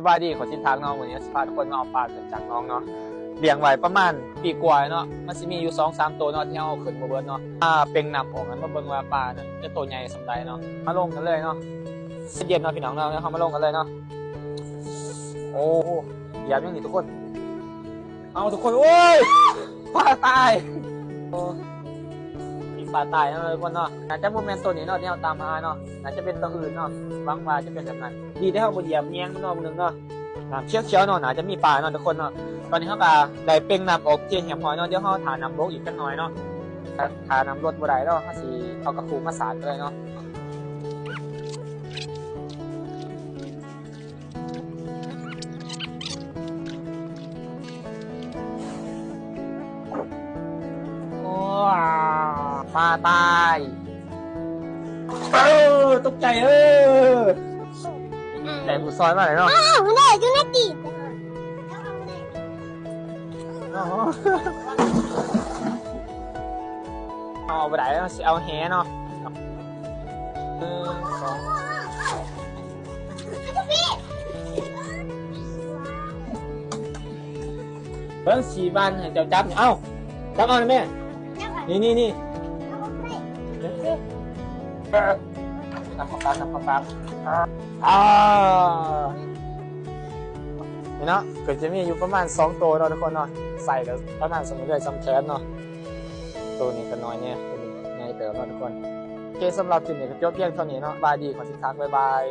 ສະບາຍດີ ຂໍຊິນທາກເນາະ. ມື້ນີ້ຊິພາທຸກຄົນມາເອົາປາຂຶ້ນຈາກໜອງເນາະ. ລ້ຽງໄວ້ປະມານປີກວ່າເນາະ, ມັນຊິມີຢູ່ສອງສາມໂຕເນາະ ທີ່ເຮົາເອົາຂຶ້ນບໍ່ເບິດເນາະ. ມາເປັ່ງນັບອອກ ມາເບິ່ງວ່າປານັ້ນຈະໂຕໃຫຍ່ສ່ຳໃດເນາະ. ມາລົງກັນເລີຍເນາະ. ເຢັນໆເນາະພີ່ນ້ອງເນາະ, ເຮົາມາລົງກັນເລີຍເນາະ. ໂອ້ ຢາມຫຍັງນີ້ທຸກຄົນ. ເອົາທຸກຄົນ ໂອ້ຍ ປາຕາຍ. ໂອ້ ມີປາຕາຍເນາະທຸກຄົນເນາະ. ໜ້າຈະບໍ່ແມ່ນໂຕນີ້ເນາະທີ່ເຮົາຕາມຫາເນາະ, ໜ້າຈະເປັນໂຕອື່ນເນາະ. ຫວັງວ່າຈະເປັນແບບນັ້ນ. ດີແຕ່ເຮົາບໍ່ຢຽບແຍງມັນເນາະ ມື້ໜຶ່ງເນາະ. ນ້ຳຂຽວໆເນາະ, ໜ້າຈະມີປາເນາະທຸກຄົນເນາະ. ຕອນນີ້ເຮົາກໍໄດ້ເປັ່ງນ້ຳອອກເປັນທີ່ຮຽບຮ້ອຍເນາະ, ດຽວເຮົາຖ້ານ້ຳລົດອີກຈັກໜ່ອຍເນາະ. ຖ້າ ຖ້ານ້ຳລົດບໍ່ໄດ້ເນາະ, ເຮົາຊິເອົາກະຄຸມາສາດເລີຍເນາະ. ໂອ້ ປາຕາຍ. ເອີ ຕົກໃຈເອີ. ແຕ່ຜູ້ຊອຍມາແລ້ວເນາະ. ອ້າວ ມັນໄດ້ຢູ່ໃນຕີນ. ເອົາບໍ່ໄດ້ເນາະ, ຊິເອົາແຫເນາະ. ເບິ່ງ ຊິຫວ່ານໃຫ້ເຈົ້າຈັບນີ້. ເອົາ ຈັບເອົານີ້ແມ່. ນີ້ໆໆ. ນ້ຳປາປາ ນ້ຳປາປາ. ອ່າ ນີ້ເນາະ, ກໍຈະມີຢູ່ປະມານສອງໂຕເນາະທຸກຄົນເນາະ. ໄຊກໍປະມານສ່ຳເອື້ອຍສ່ຳແຂນເນາະ. ໂຕນີ້ກໍນ້ອຍແດ່, ໂຕນີ້ໃຫຍ່ເຕີບເນາະທຸກຄົນ. ໂອເຄ ສຳລັບຄລິບນີ້ກໍຈົບພຽງເທົ່ານີ້ເນາະ. ບາຍດີ ຂໍຊິນທາກ ບາຍບາຍ.